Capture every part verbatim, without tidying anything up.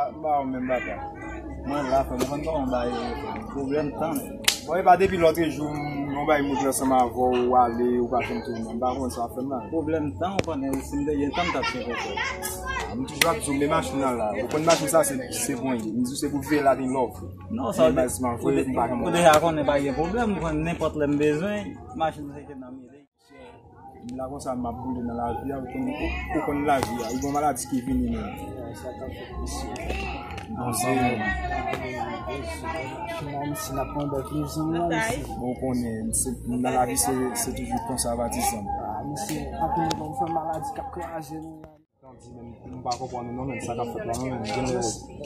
M pa wè menm papa. Mwen la, frè m, ou konn kòman m ba yo, frè m. Pwoblèm tan, men. Bon, e pa depi lòtrejou, m yon bay moute ansanm avè w, ou ale, ou pa janm tounen. M pa konn sa w ap fè m la. Pwoblèm tan, ou konnen, si m te gen tan, m t ap cheke w, frè m. Ah, m toujou ap di w, men machin nan la. Ou konn machin sa, se, se pou, m di w, se pou veye la, gen love. Non, sa, ou de-, ou de-, ou deja konnen pa gen pwoblèm, ou konn nenpòt lè m bezwen, machin se ke nan mire. M la konsa m ap boule nan lavi a, ou konn, ou konn lavi a. Li gon maladi ki vini menm. Bon, se... Bon, ou konnen, se, nan lavi, se, se toujou konsa, patizan. Ah, mesye, anpil moun fè maladi k ap kraze nou. Tann di, men, m pa konprann ou non, men, sa k ap fèt la non, men, gen lè.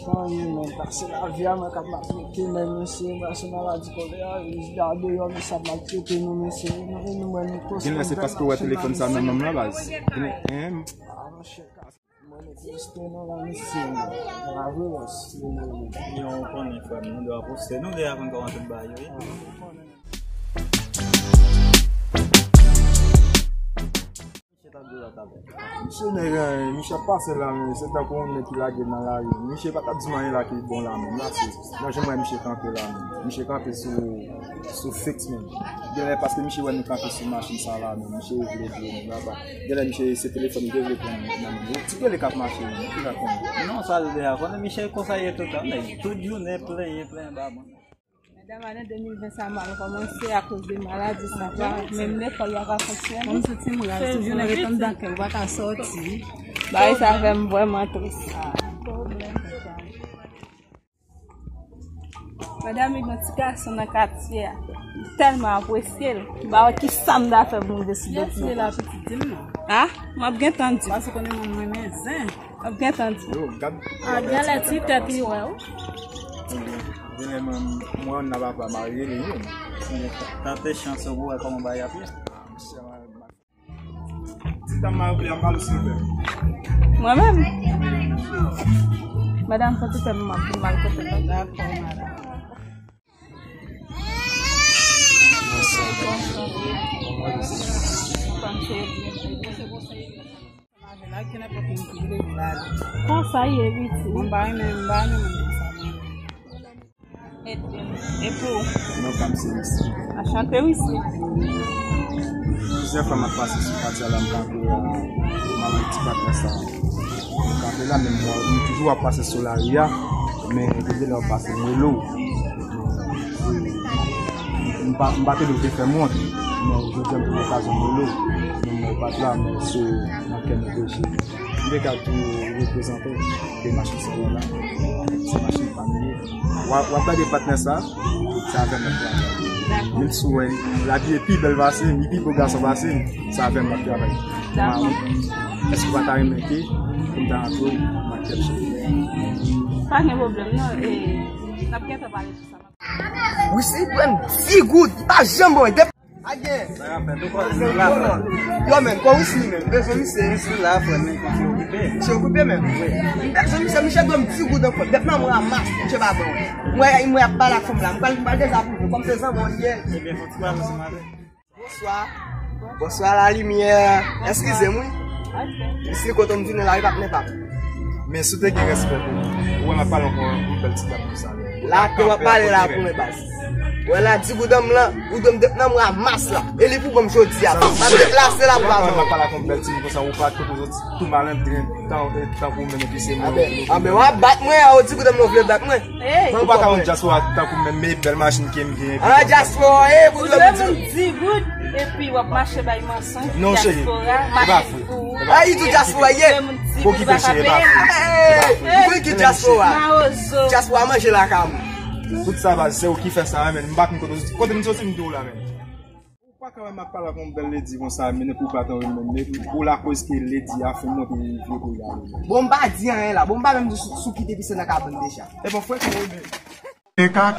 Tann di, men, pase lavi a, mwen k ap maltrete, men, mesye, pase maladi kolera, a, gade yo, men, sa maltrete nou, mesye, nou, nou, mwen, nou... Gen lè se paske w wè telefòn sa nan men m la, baz. Gen lè, hein? Ah, monchè, mwen, nou poste nou la, mesye, bravo, mesye. Yo, ou konnen, frè m, nou dwe poste, nou dwe konn kòman tout bagay yo ye. Misye nèg, eh, misye ap pase la, men se tankou yon nèg ki lage nan lari. Misye pa t ap di m anyen la ki bon la menm. La se, nan jan m wè misye kanpe la menm. Misye kanpe sou, sou fiks menm. Genlè paske misye wè nou kanpe sou machin sa la menm. Misye vle di nou la ba. Genlè misye se telefòn li te vle pran nan men. Ti gele k ap mache menm. Ki la konnen? Non, sa li deja konnen misye konsa ye toutan. Nèg tout jounen plenyen, plenyen ba mwen. Medam, ane de mil ven sa mal kòmanse akoz de maladi sa pa menm lekòl yo pa fonksyone. Mwen santi m raz, toujou nan retann dakè, ou pa ka sòti. Bagay sa fè m vrèman tris. Medam, li gen ti gason nan katye a. M tèlman apresye l. M pa wè ki sa m ta fè pou m deside pou mwen. Ha? M ap gentan di. Paske konnen mwen, mwen renmen zen. M ap gentan di. Yo, gad. Ah, genlè ti tèt li wè w. Genlè mwen, mwen nan papa marye li menm. Tante chans ou pou wè kòman bagay ap ye. Ti dam nan, vle ap pale silvouplè. Mwen menm? Madanm, fè ti tèm m ap vin mal kote nou. Dakò, madanm. Konsa ye, piti. Mwen pa renmen, mwen pa renmen moun konsa, mwen. E pou? Non pa m se Wisi. Anchante, Wisi. Plizyè fwa m ap pase sou katye a la, m kanpe la, m ap wè ti patnè sa. M kanpe la, men m, m toujou ap pase sou lari a, men gen de lè w pase m rele w. M pa, m pa te dwe te fè m wont, men jodi a m te gen okazyon m rele w. Men mwen pa t la, men se nan kè m te je. M te ka tou reprezante de machin sa yo la. Se machin pa m ye. W ap, w ap gade patnè sa, se avè m l ap travay. Menm si w wè l abiye pi bèl pase m, li pi bo gason pase m, se avè m l ap travay. Èske w pa ta renmen ke pou m ta antre w nan kè m cheri? Pa gen pwoblèm, non. E, n ap gentan pale sou sa. Wisi pran di goud, li pa janm bon. Dep-, a gen. Yo, men, kon Wisi li menm, bezwen misye. Wisi la, frè, men misye okipe. Misye okipe menm? Wi. M bezwen misye, misye dwe m di goud ankò. Dep nan mwen a mas, misye pa bon. Mwen, mwen ap pale ak fanm la, m pral, m pral dezapwouve, kòm se zanmi w li ye. Ebyen, fò ti pale ansanm avè l. Bonswa. Bonswa, la limyè. Eskize m, wi. Misye kote m vini la, li pa konnen pa m. Men si w te gen respè pou mwen, ou wè m ap pale ankò yon bèl ti dam konsa. La ke w ap pale la pou mwen, baz. Wè la, di goud m lan, ou dwe m dep nan mwen a mas la. E li pou ban m jodi a. M ap deplase la pou pa ban m. M ap pale ak yon bèl timoun konsa, ou pa t kote soti tou malendren, tan, tankou menm epi se mwen. Anben, anben, w ap bat mwen, a, ou di goud m lan, ou vle bat mwen. Ou pa ka wè dyaspora tankou m menm, men bèl machin ke m gen. Ah, dyaspora, eh, pou dwe moun di goud, epi w ap mache bay mansonj. Non, cheri, dyaspora, e pa vre. Ah, li di dyaspora, ye. Okipe, cheri, e pa vre. Ou konn ki dyaspora? Dyaspora manje lakay mwen. Tout sa, baz, se ou ki fè sa, men m pa konn kote, kote m soti, m di w la, men. Ou pa ka wè m ap pale ak yon bèl ledi konsa, men pou pa tan renmen, men pou lakòz ke ledi a fin monte vye pou y ale. Bon, m pa di anyen la. Bon, m pa menm di sou, sou kite pise nan kabann deja. E bon, frè, sa ou menm. E ka,